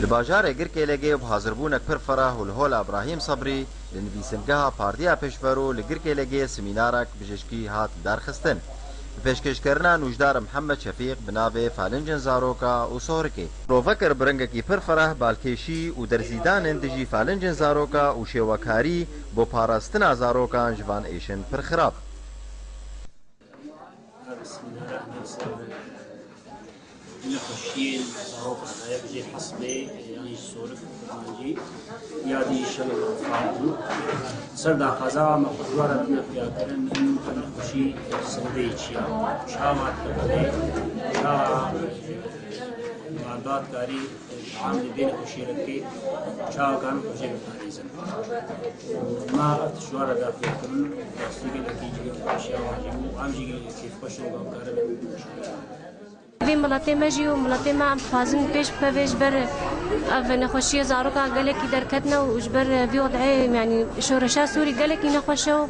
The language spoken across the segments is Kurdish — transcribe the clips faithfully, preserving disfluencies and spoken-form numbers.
Li bajarê Girkêlegê bi hazirbûnek pir fereh û li hola Brahîm Sebrî li nivîsingeha Partiya Pêşverû li Girkêlegê semînarek bijîşkî hat darxistin. Bi pêşkêşkirina nûjdar Mihemed Şefîq bi navê Falincên Zaroka û Sohrikê. Rovekir bi rengekî pir fereh balkêşî û derzîdanên dijî falincên zaroka û şêwekarî bo parastina zarokan ji van êşên pir xirab. Her semînara em ê li ser nexweşiyên zarokan, ya bijê hespê, yan jî sorik bi kurmancî, ya dî şel û fal bû. Ser daxwaza me xwe ji wan re tine xuyakirin, em nexweşî sewdeyê çi ya, çawa dikeve, çawa malbat karî Em dê nexweşiyê re bikê, çawa karin xwe jê biparêzin. Ma ev tişt ji wan re daxuya kirin, rastî gelekî cihê xweşiya wan jî bû, em jî gelekî kêfxweş in, em karibin. Vê miletê me jî û miletê me em dixwazin pêş bikeve ji ber ev nexweşiyê zaroka gelekî derketine û ji ber vî wed'ê, yanî şoreşa Sûrî gelekî nexweş e û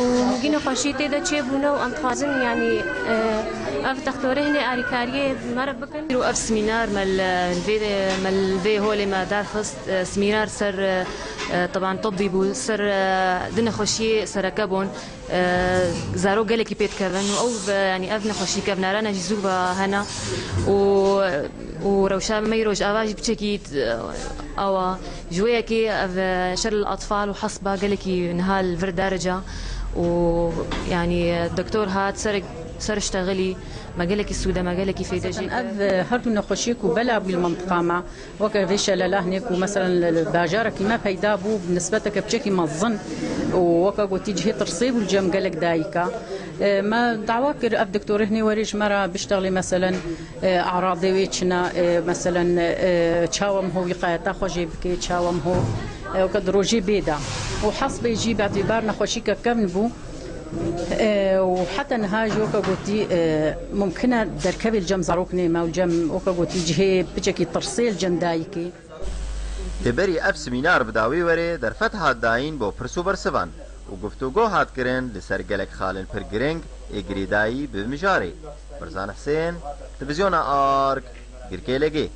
û hingî nexweşî tê de çêbûne û em dixwazin, yanî, e, ev textorê hinê arîkariyê me re bikin. Îro ev semînar me li vê, me li vê holê me derxist, e, semînar ser, e, e, teban tibbî bû, ser, e, du nexweşiyê sereke bûn, e, zarok gelekî pê dikevin û ew, e, yanî ev nexweşî kevnarane jî zû ve hene û û rewşa me îro ji ava jî piçekî, e, awa. Ji wê yekê ev, e, şer li atfal û hesba gelekî niha li vir derece û, yanî, e, doktor hat ser, ser ştexilî me gelekî sûde, me gelekî fêde jê. Ev, e, her du nexweşiyê ku bela bû li mintiqa me, weke vê şelela hinê ku meselen li, li bajarekî me peyda bû, bi nisbeteke piçekî mezin û weke gotî cihê tirsê bû li cem gelek dayika. E, me dawa kir ev doktorê hinê werê ji me re biştexlê meselen. E, eradê wê çi ne, e, meselen, e, çawa em ho wîqayeta xwe jê bike, çawa em ho, e, weke di rojê bê de. Û hesbê jî bi îtîbar nexweşîke kevn bû. E, û heta niha jî weke gotî, e, mumkin e derkevê li cem zaroknê me û li cem weke gotî cihê piçekî tirsê li cem dayikê. Lê berî ev semînar bi dawî werê derfet hat dayîn bo pirs û bersivan û guftûgo hat kirin li ser gelek xalên pir giring ê girêdayî bi mijarê. Mirzan Hisên, Televîzyona Ark, Girkêlegê.